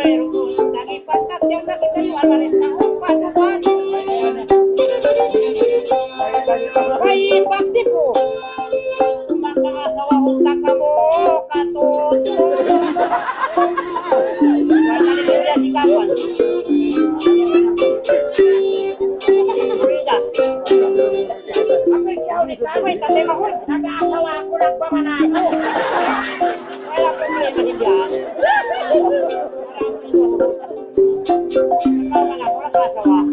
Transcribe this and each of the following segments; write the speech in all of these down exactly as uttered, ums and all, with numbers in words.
Ay, pagkat yan na kita yung analis na upat na pati. Ay, pati po. Makaasawa unta kamo, katuto. Wala na siya si Kapan. Rida. Ako yung siya ulit na ako, eh, kasi mahul. Nag-aasawa ako, nagpamanako. Wala problema niya. Wala, wala, wala, wala, wala,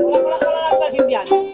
wala, wala, wala, wala, wala, wala, wala, wala,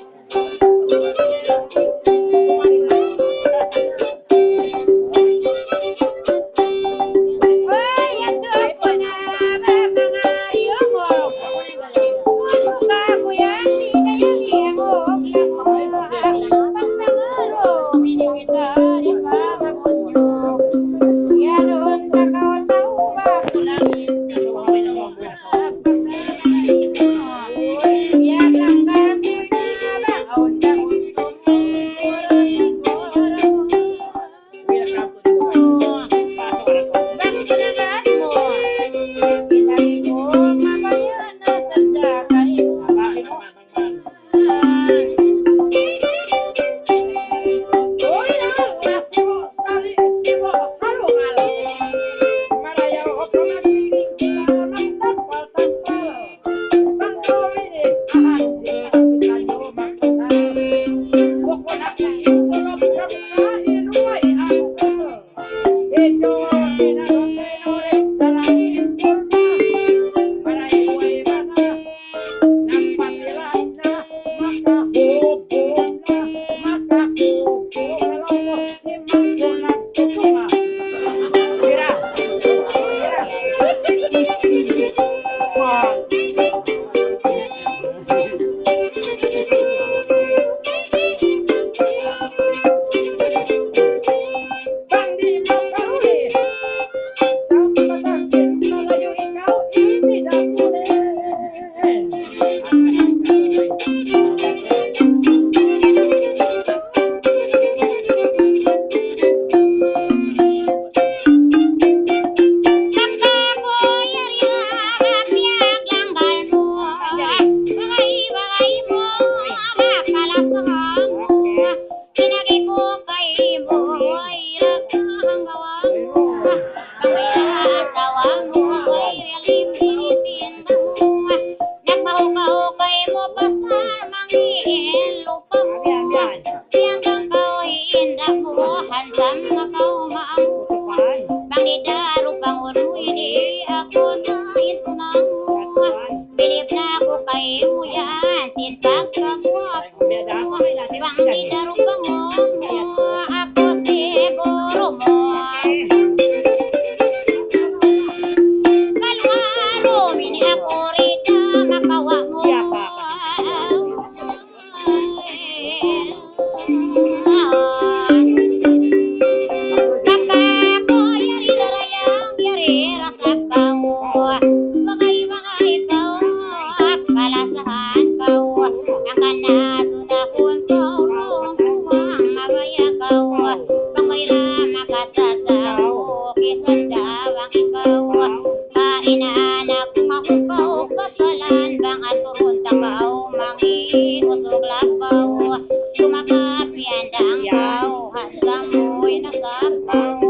Kain anak, makukaw, kasalan, bang aturun takaw, mangi, usug labaw, sumaka, piyandang kaw, hansamuy na kapaw,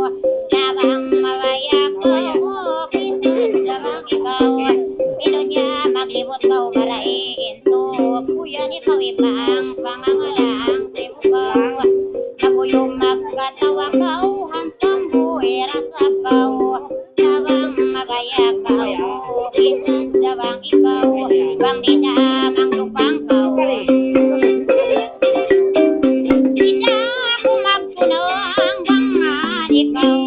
labang mabaya kaw, kisan sa bang ikaw, ilu niya maglibut kaw, marain tu, kuyan ikaw ibang, pangangalang, simukaw, nabuyong magkatawa kaw, hansamuy, rasa kaw, Sabang mabaya kaw, kisan sabang ikaw, bang di' na mangtupang kaw. Di' na aku magtunang bang ikaw.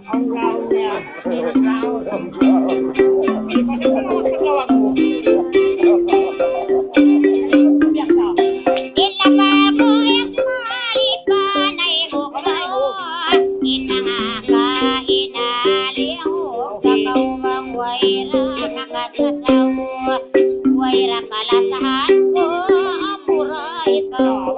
Ang gaon niya. Ang gaon. Ila pa ku yang malipan ay hukaw. Inangaka inali ang hukakaw mang wayra nakatasaw. Wayra kalasahan ku amuray kaw.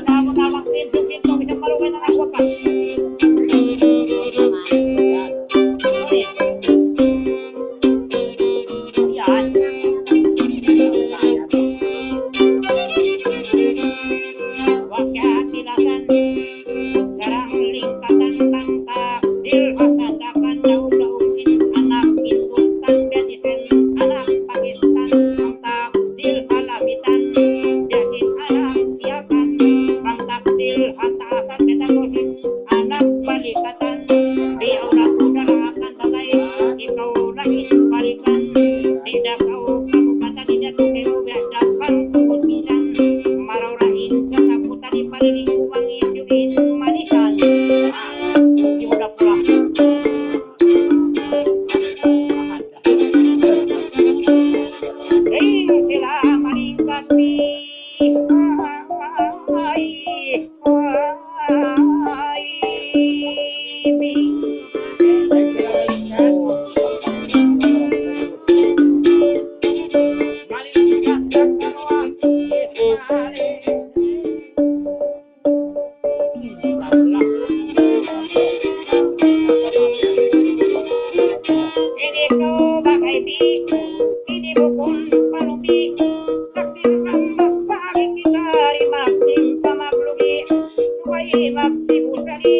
Namu na magpinto-pinto, bisan malugay na nagwakas. Yan. Wa kiyatilasan, karang lingkatan, bang takdil ha sadakan, daug-daug in anak Hindustan, biya' diin sin anak Pakistan, bang takdil ha lapitan, biya' sin anak Yakan, bang takdil ha taasan, biya' diin sin anak balikatan, biya' ulat udara akan bagay, ikaw na in balikan, di' da kaw kabugatan, di' da tuud kaw biya' da pangkubut misan, maraw ra in kasabutan, di' pa rin in kubang in manisan. Di' mu da pula. Ding sila malingkat mi. Ay, ay, bi. Ini kau bagai bi, ini bukun panubi, takdir kambak bagi kita di maksim pamaklubi, tuway maksim usali,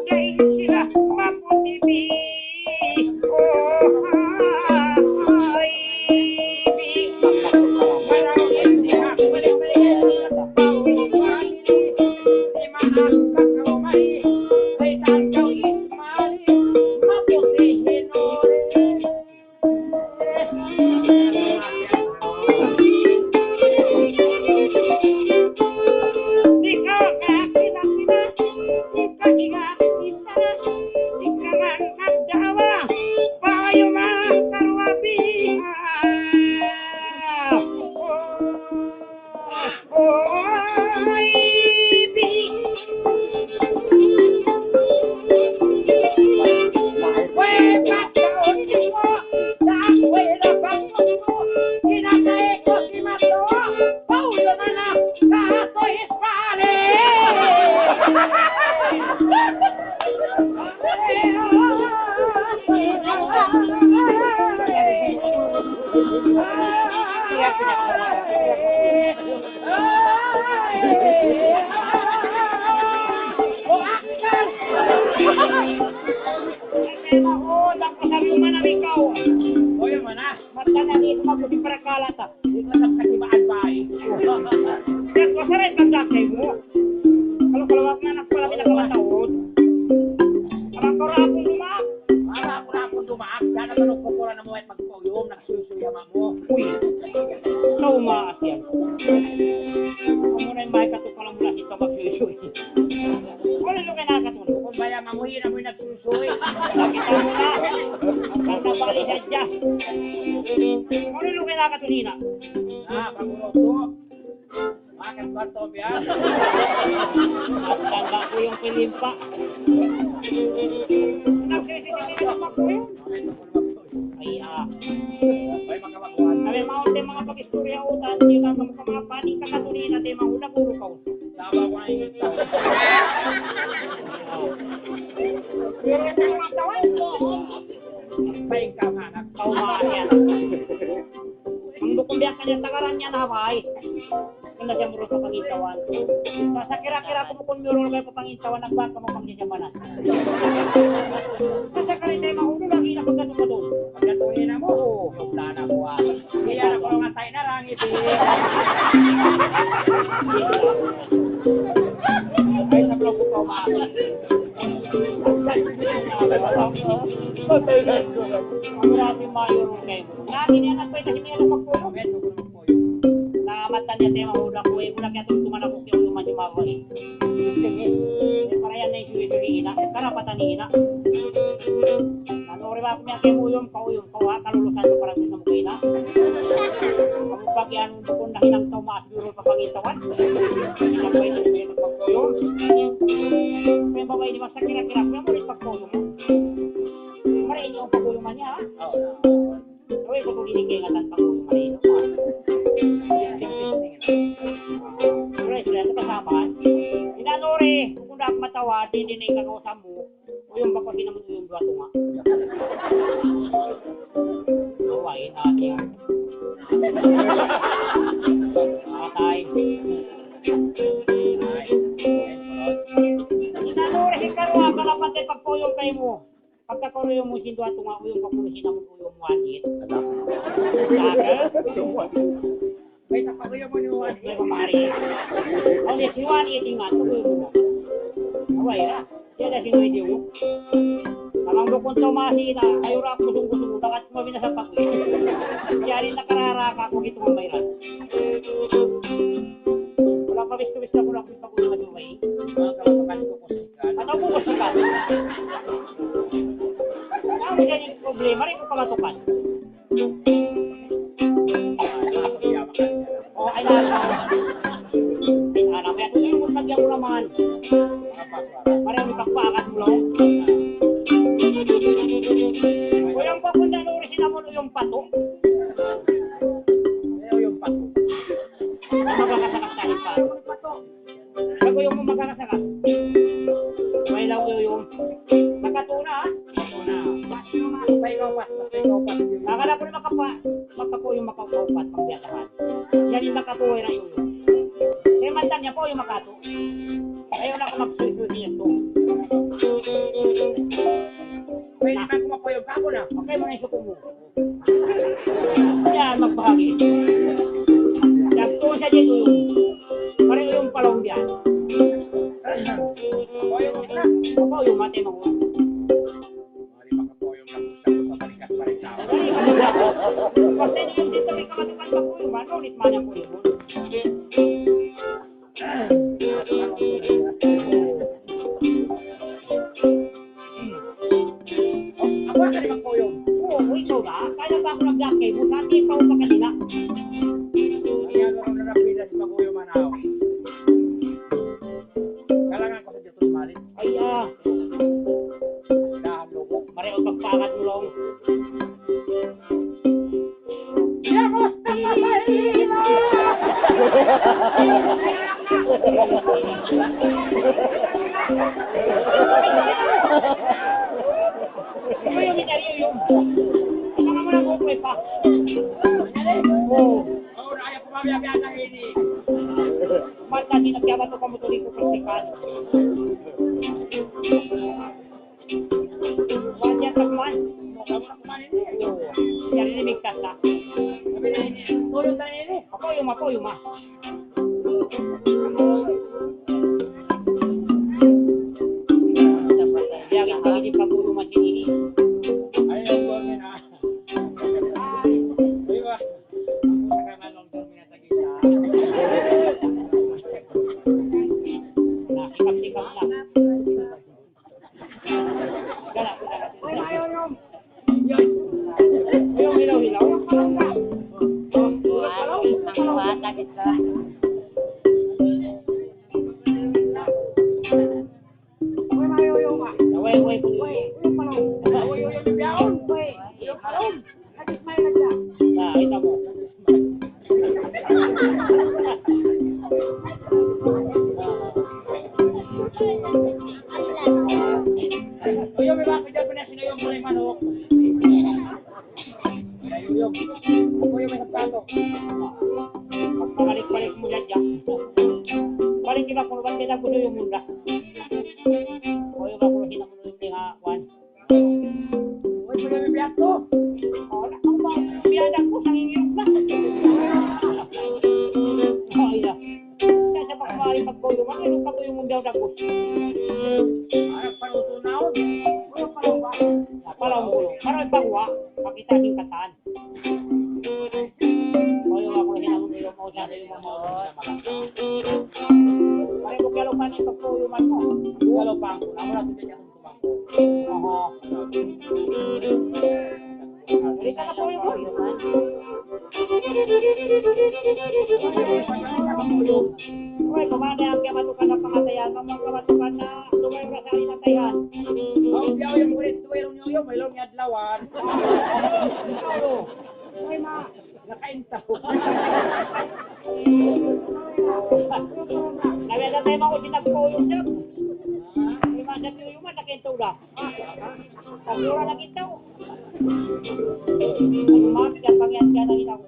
dahil sila maputi bi. Mata na di' sumabot in parakala' ta. Di' ka sa katimaan bayi'. Yan, kuwasa rin pagkakay mu. Kalau, kalau wag na nagpalami na kamataon. Alang ko rapun dumaak. Alang ko rapun dumaak. Yan ang tanong ko, kura na mo at magpauyong, nagsuysuy ama mo. Uy. Ikaw umaas yan. Kamu na yung bahay katupalan mula hito magsuysuy. Wala' nung kaya nakatulog. Kung baya mamuhi na mo'y nagsusuy. Nakita mo na. Ang nabali sadya. Kung ano nung kaya nakatulog na? Ah, pagurot ko. Bakit ba to, biya? At tanda ko yung pilimpa. Nagsisisi ka na magkuya. Ay, ah. Ay, makabakuan. Sabi, maunti mga pag-istorya, utan, di ka mga paning kakatulog na, di mga ulag, ulo ka, ulo. Tama ko na yun. Paing ka nga, nagkaumahan yan. Ang bukong biya' kanya, tagaran niya na, bay. Kung na siya murul pa pangintawan. Sa, sa kira-kira ko bukong murul kayo pa pangintawan, nagbaka mo pang siya manan. Sa, sa karin tayo mahulog, lagi na pagkatong-katong. Pagkatong na mo, oo, wala na ko, ah. Kaya na ko nga tayo na lang, iti. Ay, sa blog ko pa, ma. Grabe, mayo rin kayo. Lagi niya nagpay kasi niya nagpagpulong. Na matan niya tayo mahulog ko, eh, wala kaya itong tumanak ko, kaya ulo man yung mawa, eh. Eh, para yan na yung suri-suri ina. Karapatan ni ina. Ano rin ba, kung may kaya muyom, kauyom. Kawa, kalulusan ko para sa mga ina. Kamu pag yan, kung nahinang tau maas, duro pa pangintawan. Hinang pa ito, ito, pagkuyom. Kaya babae, di ba, sa kira-kira, kaya mo rin pagkuyom. Marain yung pagkuyuman niya, ha? Oo. Kaya ko ito, hindi kaya nga tan pagkuyom, marain yung pagkuyom. Sila sa' kasabahan. Inanu ri, bukun da aku matawa, di' na in kagausan mu. Uyum ba ku hinangun uyum duwa tunga'? Away na niya. Patay. Inanu ri, hikaruwa, kalapan ta in pagpauyum kaymu. Pagka kaw uyum mu sin duwa tunga', uyum pa kunu' sin amun uyum mu anit. Sabi? Uyum mu anit. Mayta' pa uyum mu anit? Mayta' pa mari. Aw, di' siya anit, ingat, uyum mu. Away na. Siya da sinuwi di' mu. Tamang bukun tau masi na, kayu ra kusung-kusung, takat mo binasapak. Siya rin nakarara ka kung ito ang bayran. Wala pa bistu-bistu ko lang pag-uyum na duwa eh. Mga kamatukan ko po. Ano po ba sila? Ano yan yung problema? Rin ko pangatukan. O, ay, na. Ay, alam mo yan. Ito yung mutag yan mo naman. Pareho yung pagpakat mo, Long. Uyum pa kung nanu ri sin amun uyum pato. Uyum pato. Magkakasakat tayo pa. Pag-uyum mu magkakasakat. Way laung uyum. Makatuna, ha? Makatuna. Pay kaupat, pay kaupat. Akala ku na makapa-, makapauyum, makaupat, pagbiyasahan. Yan in makatuna na uyum. Kaya man tanya pa, uyum makatu. Ayaw na aku magsuysuy niya to. Pwede man ku mapauyum ka aku na. Okay, mga isuko mu. Yan, magbahagi'. Yadtu sadja itu. Pareho yung palong diyan. Ako yung mati, makuha. Mari makapoyong na po siya sa balikas pa rin tao. Kasi yung dito may kamatukan pa po yung ano, ulit man ang po yun. Ako na kani magpuyum. Oo, ikaw na. Kaya ba ako nag-jack kay mo? Sabi, ikaw pa kanina. Ay, ano, ano na pila si pagpuyum, manaw? Kalangan ko sa Diyos, mali. Ay, ah. Dahan, loko. Mari, o, pagpaangat mo, Long. Mata di nagyaman to kamu tuloy ko praktikan. Wajah teman. Yari ini migtas na. Tulog na ini. Ako yung, ako yung, ah. Yari ini pagulungan ini. Ayaw ko, ah. Di ba? Nakakalong kami na sa gitna. Nakikap-sikap na. Uy, ayaw, ayaw. Ayaw, hilaw-hilaw. Ang bata dito. Uy, ayaw, ayaw, ma. Uy, uy, uy. Uy, uy, ayaw, ayaw, biyaon. Uy, ayaw, ayaw. Hadis may na siya. Ah, kita mo. Uy, may mga kanya pa na sinuyog mo na yung manok. Uy, uy. Uy, may sapato. Pagpabalik-balik mo dyan, dyan. Balik, di ba, kung ba't kita gusto yung munda? Uy, uy, kung sino mo yung mga kwan. Uy, wala na biya' to. O, na, ang ba, biya' na ko, nangingiyog na. O, iya. Kaya sa pagmamahal, pagkuyuman, ano pagkuyuman daw na ko? Parang panutunaw. Ano pa lang ba? Sa palang gulo. Parang pagwa, makita yung katan. Kuyuman ko, hinangon ko yung mga usaha yung mga. Parang ko, kaya lupa na yung pagkuyuman mo. Kaya lupa ko, naman natin. Oho. Balik ka na po yung boy. Uy, kumanda ang kamatukan ng pangatayan, ang mga kamatukan na lumayo na sa inatayan. Ang biyaw yung ulit, tuwirong yung yung, may long yadlawan. Uy, ma. Nakaintaw. Kaya mga sinagpo yung sir. Yung mga sabi yung mga sakit to da. Pag-ura na kita. Mas kapangyan ka na rin ako.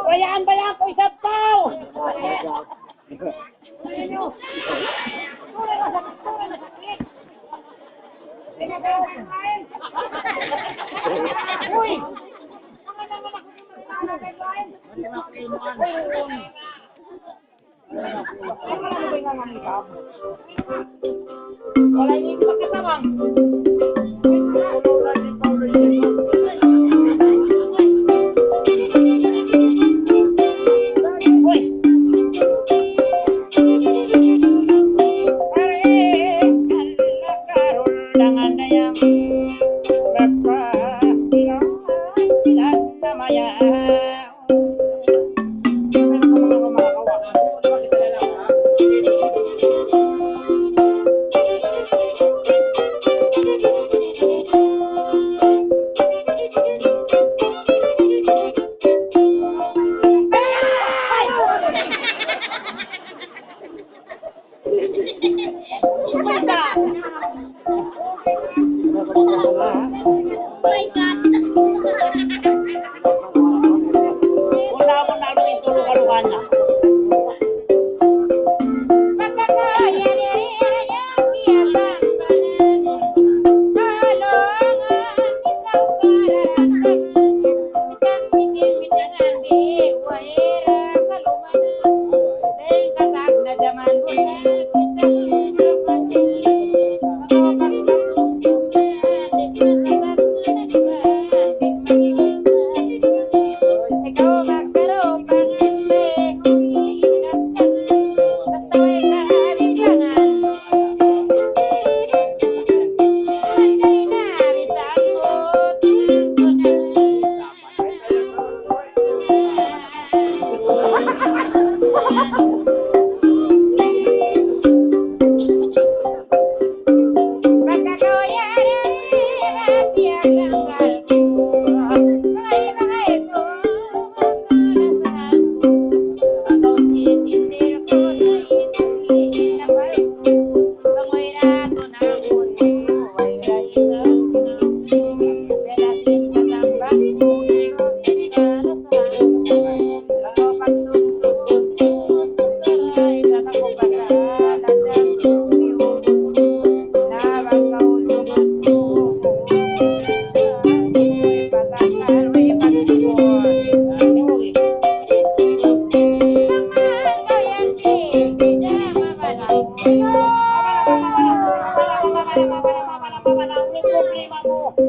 Bayaan, bayaan ku isab tau. Uy!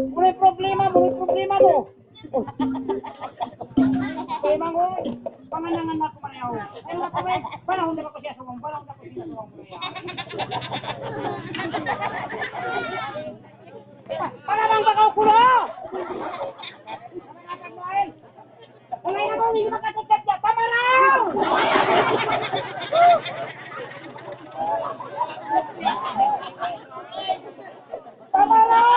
Muna problema mu, muna problema mu. Kaya mangu, panganangan aku marayaw. Ay, wala ko, eh. Panahon na ba ko siya sa wang? Panahon na ko siya sa wang? Para bang bakaw kulo! Wala na ko, hindi makatagkat siya. Pamaraw! Pamaraw!